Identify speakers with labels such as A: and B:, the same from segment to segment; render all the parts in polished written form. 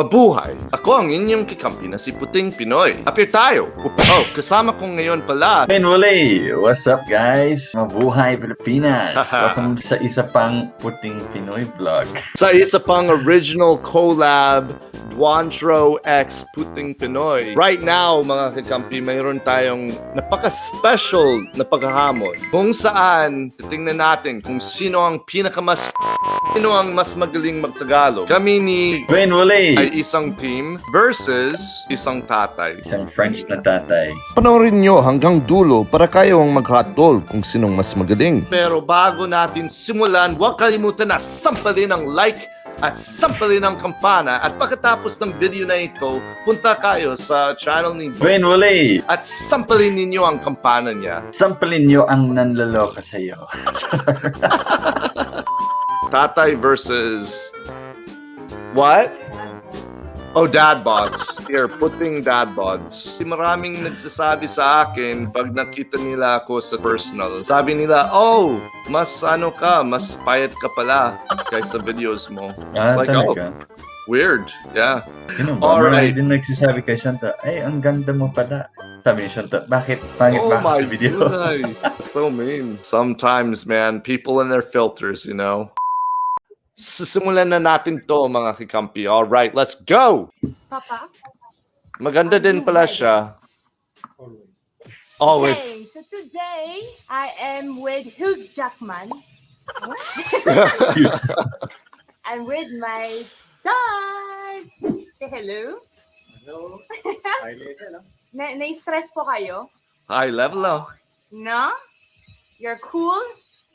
A: Mabuhay! Ako ang inyong kakampi na si Puting Pinoy. Apir tayo! Oh, kasama ko ngayon pala.
B: Ben Wally! What's up, guys? Mabuhay, Pilipinas! Welcome sa isa pang Puting Pinoy vlog.
A: Sa isa pang original collab, Dwantro x Puting Pinoy. Right now, mga kakampi, mayroon tayong napaka-special na paghahamon kung saan titingnan natin kung sino ang mas magaling magtagalog. Kami ni
B: Ben Wally!
A: ay isang team versus isang tatay.
B: Isang French na tatay.
A: Panoorin nyo hanggang dulo para kayo ang maghatol kung sinong mas magaling. Pero bago natin simulan, huwag kalimutan na sampalin ang like at sampalin ang kampana, at pagkatapos ng video na ito, punta kayo sa channel ni
B: Ben Wally!
A: at sampalin ninyo ang kampana niya.
B: Sampalin niyo ang nanloloko sa'yo.
A: Tatay versus what? Oh, dad bods. Here, putting dad bods. Maraming nagsasabi sa akin pag nakita nila ako sa personal. Sabi nila, "Oh, mas ano ka, mas payat ka pala kaysa videos mo."
B: Ah,
A: It's like, oh,
B: talaga?
A: Weird. Yeah.
B: Ganun ba?
A: Alright.
B: Marami din nagsasabi kay Shanta, "Ay, ang ganda mo pala." Sabi ni Shanta, "Bakit? Pangit
A: Oh
B: ba ako
A: my
B: sa video?"
A: goodness. So mean. Sometimes, man, people and their filters. Sisimulan na natin to, mga kakampi. All right, let's go!
C: Papa?
A: Maganda din pala siya.
D: Always.
A: Always.
C: Okay, so today I am with Hugh Jackman and with my son. Say hello.
D: Hello. High level, ah.
C: Na-stress po kayo?
A: High level, ah.
C: No? You're cool?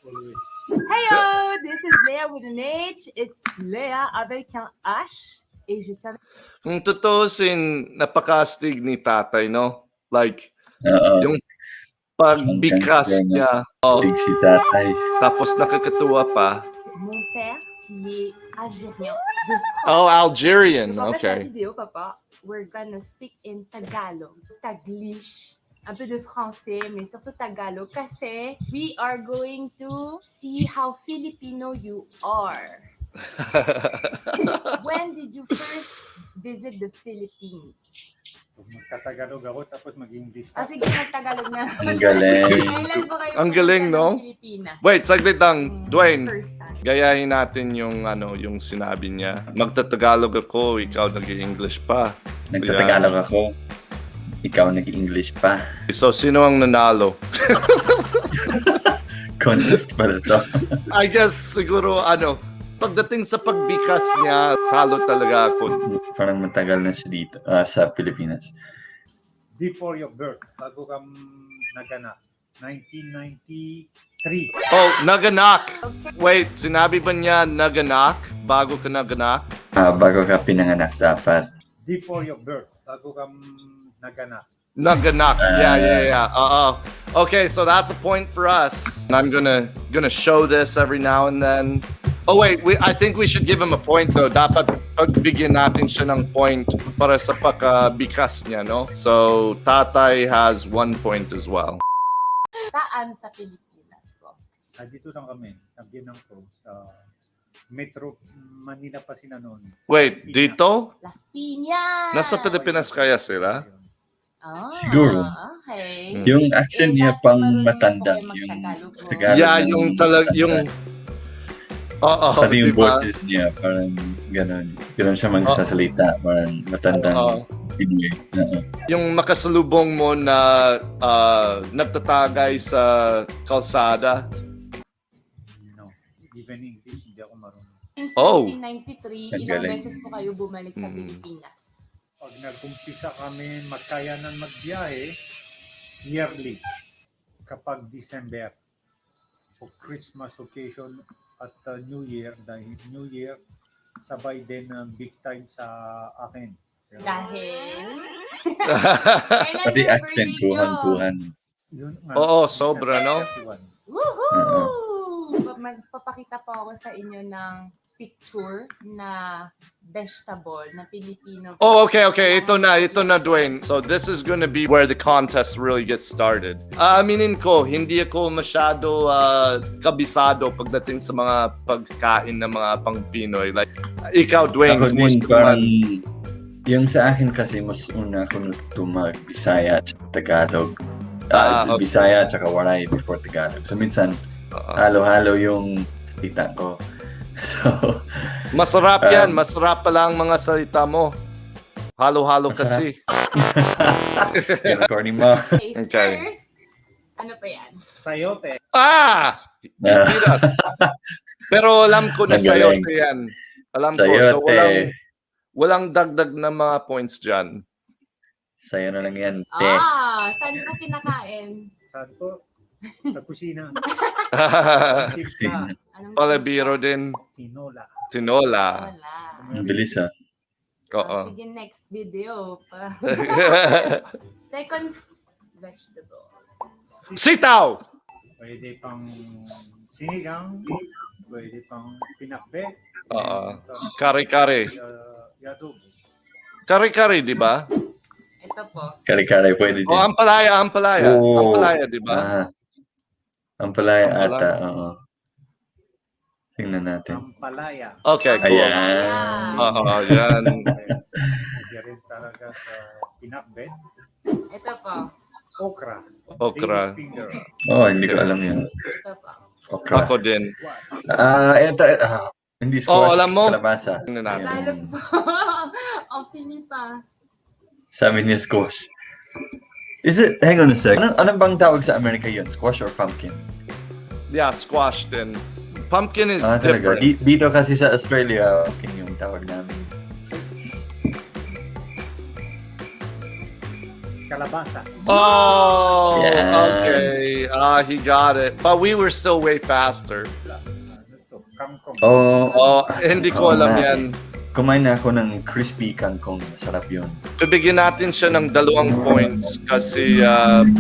D: Always.
C: Heyo! This is Léa with an H. It's Léa avec un H. Et je suis avec
A: Kung tutuusin, napakastig ni tatay, no? Like,
B: Oo.
A: Yung pagbikas niya. Oh,
B: Astig si tatay.
A: Tapos nakakatuwa pa.
C: Mon père qui est algérien de France.
A: Oh, Algerian.
C: Donc, en fait, la vidéo, papa, we're gonna speak in Tagalog, Taglish, un peu de français, mais surtout Tagalog. Kasi we are going to see how Filipino you are. When did you first visit the Philippines?
D: Pag magtatagalog ako tapos mag-English
C: Ah,
D: pa.
C: sige, magtagalog na.
B: Ang galing.
C: Kailan po kayo
A: Ang galing,
C: pumunta ng
A: no?
C: Pilipinas?
A: Wait, saglit lang. Dwayne,
C: First time.
A: Gayahin natin yung ano, yung sinabi niya. Magtatagalog ako, ikaw nag-English pa.
B: Nagtatagalog ako. Ikaw nag-English pa.
A: So, sino ang nanalo?
B: Contest pala to.
A: I guess siguro ano, pagdating sa pagbikas niya, talo talaga ako.
B: Parang matagal na siya dito sa Pilipinas.
D: Before your birth, bago ka naganak. 1993.
A: Oh, naganak. Wait, sinabi ba niya naganak bago ka naganak?
B: Ah, bago ka pinanganak dapat.
D: Before your birth, bago ka naganak.
A: Naganak. Yeah. Uh-oh. Okay, so that's a point for us. And I'm gonna show this every now and then. Oh wait, we I think we should give him a point though. Dapat pagbigyan natin siya ng point para sa pagkabikas niya, no? So, Tatay has 1 point as well.
C: Saan sa Pilipinas po?
D: Ah, dito lang kami, sa biyenan ko, sa Metro Manila pa sila noon.
A: Wait, dito?
C: Las Piñas!
A: Nasa Pilipinas kaya sila?
C: Ah,
B: Siguro.
C: okay.
B: Yung accent
C: Eh,
B: niya
C: dati
B: pang
C: marunong
B: matanda.
C: po kayo
B: Yung
C: mag-Tagalog, no?
B: Tagalog
A: Yeah,
B: ng
A: yung talag
B: matanda.
A: yung Oo,
B: Pati yung
A: diba?
B: boses niya, parang gano'n. Gano'n siya magsasalita, parang matandang Pinoy. Oo.
A: Yung makasalubong mo na nagtatagay sa kalsada.
D: No, even English, hindi ako marunong.
C: Since
A: Oh.
C: 1993,
B: Ang
C: ilang
B: galing.
C: beses po kayo bumalik sa Pilipinas?
D: Pag nag-umpisa kami magkayanan magbiyahe, yearly, kapag December o Christmas occasion at New Year, dahil New Year, sabay din ang big time sa akin. Pero
C: Dahil? Kailan
B: Pati
C: yung
B: accent,
C: birthday niyo?
B: kuhan-kuhan.
D: Yun nga,
A: Oo, sobra, no?
D: December 31.
C: Woohoo! Magpapakita po ako sa inyo ng picture na vegetable na Pilipino.
A: Oh, okay. Ito na, Dwayne. So this is gonna be where the contest really gets started. Aminin ko, hindi ako masyado kabisado pagdating sa mga pagkain ng mga pang Pinoy. Like, ikaw, Dwayne,
B: Ako din,
A: kumusta
B: parang
A: naman?
B: Yung sa akin kasi, mas una ako natuto mag-Bisaya at Tagalog.
A: Ah, okay.
B: Bisaya at saka Waray before Tagalog. So minsan, halo-halo yung salita ko. So,
A: Masarap yan. Masarap pala ang mga salita mo. Halo-halo
B: Masarap.
A: kasi.
B: Yung recording mo.
C: Okay,
A: Okay.
C: first, ano pa yan?
D: Sayote.
A: Ah!
B: Ah,
A: Mira. Pero alam ko na
B: Ang galing.
A: sayote yan. Alam ko. So
B: Sayote.
A: walang dagdag na mga points dyan.
B: Sayo na lang yan, te.
C: Ah, saan po kinakain?
D: Saan po? Sa kusina.
B: Kusina.
C: Anong
A: Palabiro din.
D: Tinola.
A: Tinola.
C: Wala.
B: Ang bilis ah.
A: Oo.
C: Sige, next video pa. Second vegetable.
A: Sitaw!
D: Pwede pang sinigang. Pwede pang pinakbet.
A: Oo. Kare-kare.
D: Adobo.
A: Kare-kare, di ba?
C: Ito po.
B: Kare-kare, pwede din.
A: Oh, ampalaya, ampalaya.
B: Oo.
A: Ampalaya, di ba?
B: Ah, ampalaya
A: Ampalaya.
B: ata, oo. Tingnan natin.
D: Ampalaya.
A: Okay, cool.
B: Ayan.
A: Oo, yan.
D: Pwede rin talaga sa pinakbet.
C: Ito po.
D: Okra.
A: Okra.
D: Lady's finger.
B: Oh, hindi ko alam yun.
C: Ito po.
B: Okra.
A: Ako din.
D: What?
B: Ah, ito, hindi squash.
A: Oh, alam mo?
B: Kalabasa.
A: Tingnan natin.
C: Tagalog po. Ang Pilipa.
B: Sabi niya squash. Is it, hang on a sec. Anong bang tawag sa Amerika yun? Squash or pumpkin?
A: Yeah, squash din. Pumpkin is
B: Ah, talaga.
A: different.
B: Dito kasi sa Australia, pumpkin yung tawag namin.
D: Kalabasa.
A: Oh,
B: Yeah.
A: okay. Ah, he got it. But we were still way faster.
D: Ano to? Kangkong.
B: Oh,
A: Oh, hindi ko
B: Oo
A: alam
B: nga.
A: yan.
B: Kumain na ako ng crispy kangkong. Masarap yun.
A: Bibigyan natin siya ng 2 points kasi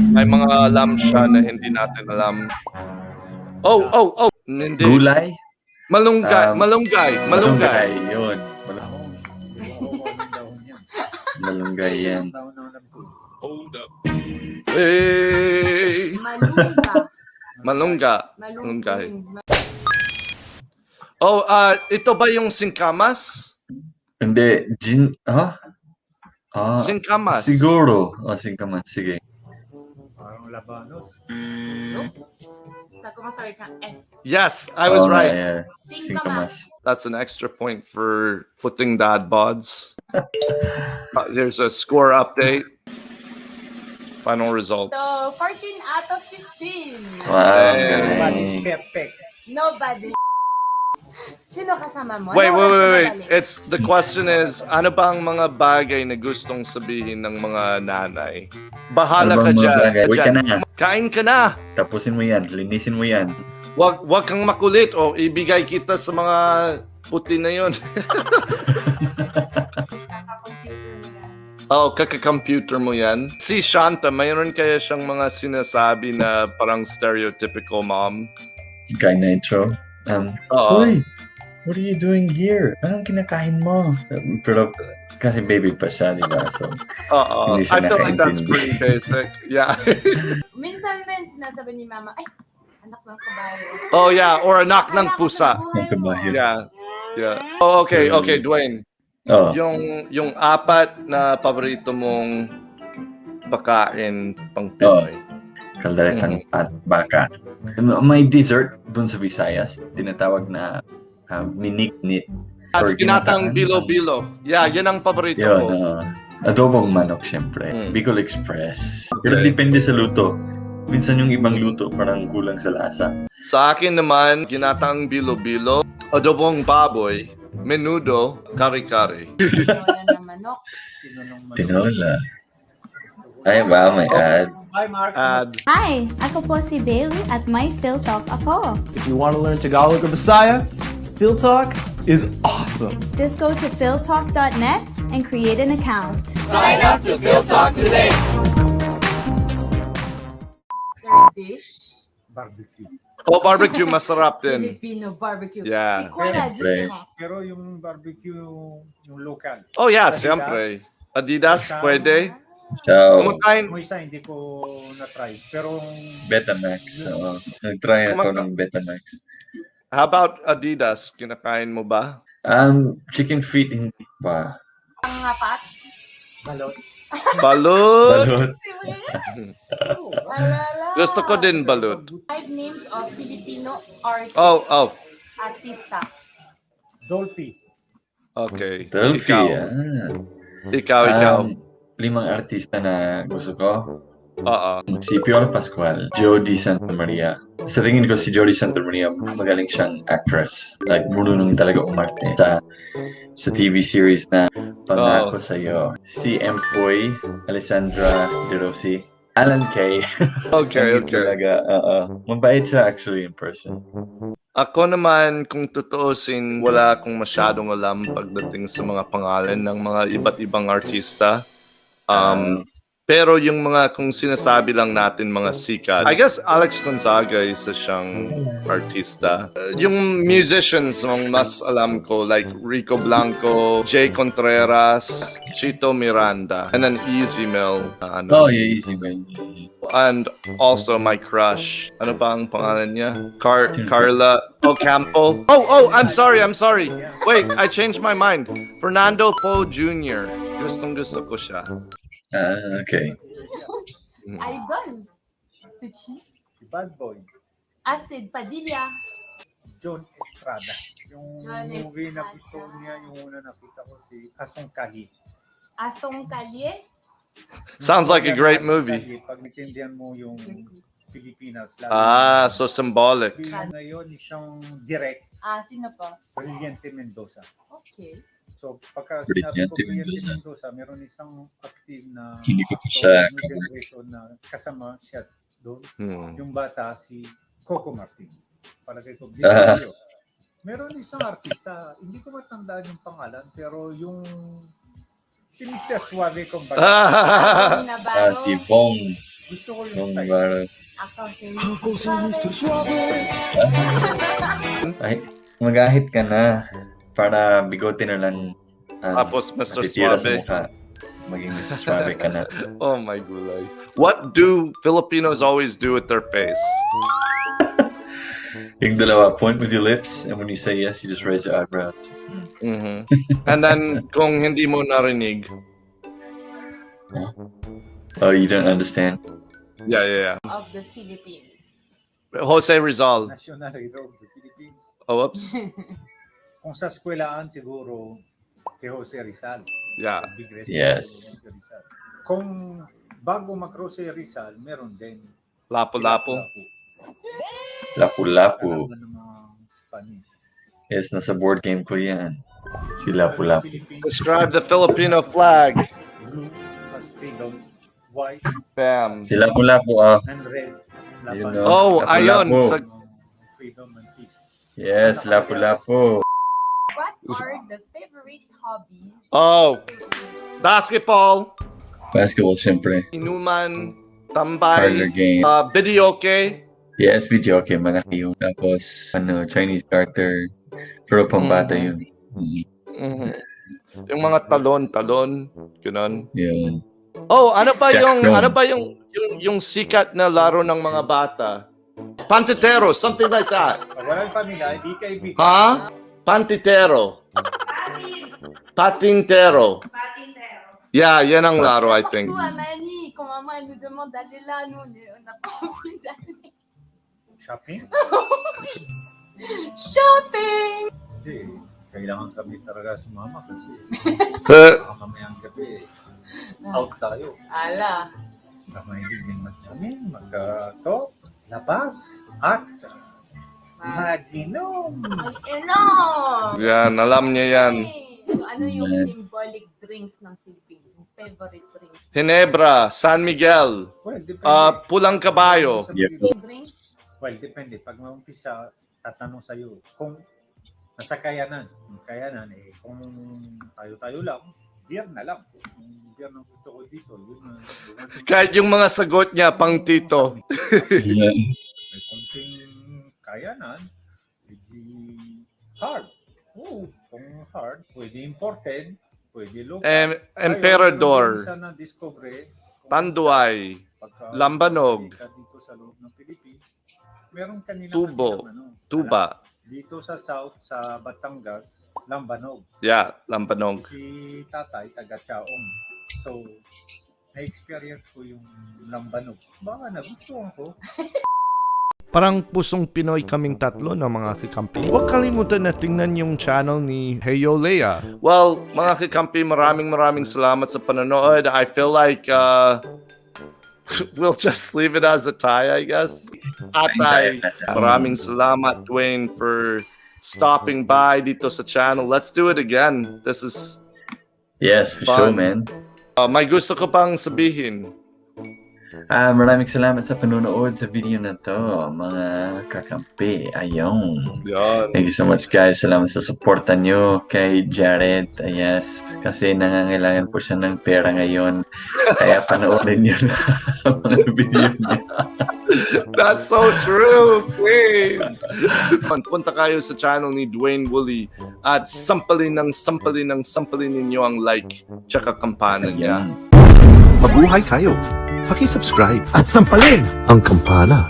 A: may mga alam siya na hindi natin alam. Oh. Hindi.
B: Gulay?
A: Malunggay, malunggay, malunggay.
B: Yun.
D: Dahon. Hindi ko alam ang dahon yan.
B: Malunggay yan.
D: Dahon na alam ko.
A: Hold up. Hey.
C: Malungga.
A: Malungga.
C: Malunggay.
A: Oh, ito ba yung singkamas?
B: Hindi, gin, huh? Ah,
A: Singkamas.
B: siguro. Oh, singkamas. Sige.
D: Parang labanos.
C: Sa kumasabi ka, S.
A: Yes, I was
B: Oo nga,
A: right.
B: yeah.
C: Singkamas.
B: Singkamas.
A: That's an extra point for puting dad bods. There's a score update. Final results.
C: So, 14 out of 15.
B: Wow, ang
A: Hey.
B: galing.
D: Nobody's perfect.
C: Nobody. Sino kasama mo?
A: Wait,
C: Ano
A: wait,
C: oras
A: wait,
C: ka
A: wait.
C: babalik?
A: It's the question is, ano ba ang mga bagay na gustong sabihin ng mga nanay? Bahala
B: Ano
A: ka
B: bang mga
A: dyan.
B: bagay? Uwi ka
A: Dyan.
B: na.
A: Kain ka na.
B: Tapusin mo yan. Linisin mo yan.
A: Wag kang makulit o ibigay kita sa mga puti na yon.
C: Kaka-computer mo yan.
A: Oh, kaka-computer mo yan. Si Shanta, mayroon kaya siyang mga sinasabi na parang stereotypical mom?
B: Kay Nitro.
A: Oo.
B: "Uy, what are you doing here? Anong kinakain mo?" Pero kasi baby pa siya, di ba? So,
A: Oo.
B: hindi siya
A: I feel like that's
B: nakaintindi.
A: pretty basic. Yeah.
C: Minsan din, sinasabi ni Mama, "Ay, anak ng kabayo."
A: Oh yeah, or anak ng
C: Akala ko sa
A: pusa.
C: buhay
B: Ng kabayo.
C: mo.
A: Yeah. Oh, okay, Dwayne.
B: Oh.
A: Yung apat na paborito mong pagkain pang Pinoy.
B: Kalderetang at baka. May dessert dun sa Visayas, tinatawag na miniknit.
A: At
B: Or
A: ginataang
B: ginataan.
A: bilo-bilo. Yeah, yan ang paborito
B: Yun,
A: ko.
B: Adobong manok, syempre. Bicol Express. Pero depende sa luto. Minsan yung ibang luto parang kulang sa lasa.
A: Sa akin naman, ginataang bilo-bilo, adobong baboy, menudo, kare-kare.
C: Tinola ng manok.
D: Tinonong manok.
B: Tinola. Ay, wow, may ad.
D: Hi, Mark.
A: Ad.
E: Hi! Ako po si Bailey at may Phil Talk ako.
F: If you want to learn Tagalog or Bisaya, Phil Talk is awesome.
E: Just go to philtalk.net and create an account.
F: Sign up to Phil Talk today.
C: Third dish.
D: Barbecue.
A: Oh, barbecue, masarap din.
C: Filipino barbecue.
A: Yeah.
C: C'est quoi la
B: Siyempre.
C: différence?
D: Pero yung barbecue, yung local.
A: Oh yeah,
D: Adidas.
A: siyempre. Adidas, pwede.
B: So,
A: Kumakain,
D: Yung isa hindi ko na-try. Pero
B: Betamax. Oo. Nag-try ako ng Betamax.
A: How about Adidas? Kinakain mo ba?
B: Chicken feet, hindi pa.
C: Pangapat.
D: Balot.
A: Balut.
B: Balot.
C: Alala.
A: Gusto ko din balut.
C: Five names of Filipino artists.
A: Oh.
C: Artista.
D: Dolphy.
A: Okay.
B: Dolphy,
A: Ikaw.
B: ah.
A: Ikaw.
B: Limang artista na gusto ko.
A: Oo.
B: Si Piolo Pascual, Jodi Santa Maria. Sa tingin ko si Jodi Santa Maria, magaling siyang actress. Like, marunong talaga umarte. Sa TV series na Pangako
A: Oh.
B: Sa'yo. Si Empoy, Alessandra De Rossi, Allan K. Ang talaga, oo. Mabait siya actually in person.
A: Ako naman, kung tutuusin, wala akong masyadong alam pagdating sa mga pangalan ng mga iba't ibang artista. Pero yung mga kung sinasabi lang natin mga sikat, I guess Alex Gonzaga, isa siyang artista. Yung musicians ang mas alam ko, like Rico Blanco, Jay Contreras, Chito Miranda, and then Ez Mil. Ano.
B: Oh, yeah, Ez Mil.
A: And also my crush. Ano ba ang pangalan niya? Carla Ocampo. Oh, I'm sorry, I'm sorry. Wait, I changed my mind. Fernando Poe Jr. Gustong gusto ko siya.
B: Ah, okay.
C: Idol. C'est qui?
D: Si Bad Boy.
C: Acid Padilla.
D: John Estrada. Yung
C: John
D: movie na
C: Estrada.
D: gusto niya, yung una nakita ko si Asong Kalye.
C: Asong Kalye.
A: Sounds like a great
D: Asong
A: movie.
D: Kalye, pag naintindihan mo yung Pilipinas. Lalo
A: Ah, so symbolic.
D: Ngayon, isang direct,
C: Ah, sino pa?
D: Brillante Mendoza.
C: Okay.
D: So, pagka sinabi ko
B: Brillante
D: Brillante
B: Mendoza.
D: Mendoza, meron isang active na
B: Hindi ko pa
D: actor,
B: siya
D: new generation na kasama siya doon. Yung bata, si Coco Martin. Palagay ko, Brillante. Meron isang artista, hindi ko matandaan yung pangalan, pero yung si Mr. Suave, kumbaga.
A: Ah.
B: Ah,
C: Navarro.
B: si Vhong.
D: Gusto ko yung
B: Vhong
D: style.
B: Navarro.
C: Ako si Mr.
B: Ay, magahit ka na. Para bigote na lang ang
A: Tapos Mr.
B: natitira sa
A: Suave.
B: mukha. Maging Mr. Suave ka na.
A: Oh my gulay. What do Filipinos always do with their face?
B: Yung dalawa, point with your lips, and when you say yes, you just raise your eyebrows.
A: And then, kung hindi mo narinig.
B: Oh, you don't understand?
A: Yeah.
C: Of the Philippines.
A: Jose Rizal.
D: National Hero of the Philippines.
A: Oh, whoops.
D: Kung sa eskwelahan siguro, kay Jose Rizal. Big respect kay Jose Rizal. Kung bago mag-Jose Rizal, meron din.
A: Lapu-Lapu.
B: Lapu-Lapu.
D: Kalaban ng mga Spanish.
B: Yes, nasa board game ko yan. Si Lapu-Lapu.
D: Philippines,
A: Describe the Filipino flag.
D: blue as freedom, white
A: Bam.
B: Si Lapu-Lapu, ah.
D: and red.
B: Yun,
D: Laban
B: no?
A: Oh,
B: Lapu-Lapu.
A: ayun.
D: Freedom and peace.
B: Yes, Lapu-Lapu.
C: What are the favorite hobbies?
A: Oh, basketball,
B: Basketball, syempre.
A: Inuman,
B: Parlor
A: tambay,
B: game.
A: Videoke.
B: Yes, video okay, malaki yun. Tapos, ano, Chinese garter. Pero pambata yun.
A: Yung mga talon-talon, ganun.
B: Yun.
A: Oh, ano ba
B: Jack
A: yung
B: Stone.
A: ano ba yung sikat na laro ng mga bata? Pantitero, something like that.
D: Pag walang pamilya, hindi kaibigan.
A: Ha? Pantitero. Patintero. Yeah, yan ang laro, I think.
C: Partout à Manille, quand maman elle nous demande d'aller là, nous on n'a pas envie d'aller.
D: Shopping?
C: Shopping!
D: Hindi. Kailangan kami talaga sumama kasi baka mamayang gabi out tayo.
C: Ala.
D: Mahilig din mag-jamin, magka-to, labas, at mag-inom.
C: Mag-inom!
A: Yan, alam niya yan.
C: So, ano yung symbolic drinks ng Philippines? Yung favorite drinks?
A: Ginebra, San Miguel,
D: Well, depende.
A: Pulang Kabayo.
B: Yep.
C: Drinks?
D: Well, depende. Pag maumpisa, tatanong sa'yo kung nasa kayanan. Yung kayanan, eh, kung tayo-tayo lang, beer na lang. Yung beer na gusto ko dito, yun na.
A: Kahit yung mga sagot niya, pang tito.
D: May konting kayanan, edi hard. Oo, kung hard, pwede imported, pwede local.
A: Emperador,
D: Ngayon, minsan na-discover, kung
A: Tanduay,
D: pagka-
A: Lambanog,
D: ka dito sa loob ng Philippines, meron kanilang
A: Tubo,
D: kanilang ano,
A: Tuba.
D: alak. Dito sa South, sa Batangas, Lambanog.
A: Yeah, lambanog.
D: Si tatay, taga Tiaong. So, na-experience ko yung lambanog. Baka nagustuhan ko.
A: Parang pusong Pinoy kaming tatlo ng mga kakampi. Huwag kalimutan na tingnan yung channel ni Heyo Lea. Well, mga kakampi, maraming maraming salamat sa panonood. I feel like we'll just leave it as a tie, I guess. Atay, maraming salamat, Dwayne, for stopping by dito sa channel. Let's do it again. This is
B: Yes, for
A: fun.
B: Sure, man.
A: May gusto ko pang sabihin.
B: Ah, maraming salamat sa panonood sa video na to, mga kakampi. Ayun.
A: Yan.
B: Thank you so much, guys. Salamat sa suporta nyo kay Jared. Ah, yes, kasi nangangailangan po siya ng pera ngayon. Kaya panoorin nyo na ang mga video niya.
A: That's so true. Please. Punta kayo sa channel ni Dwayne Woolley at sampalin ng sampalin ninyo ang like tsaka kampana niya.
B: Ayan.
G: Mabuhay kayo! Paki-subscribe
F: At sampalin
G: ang kampana.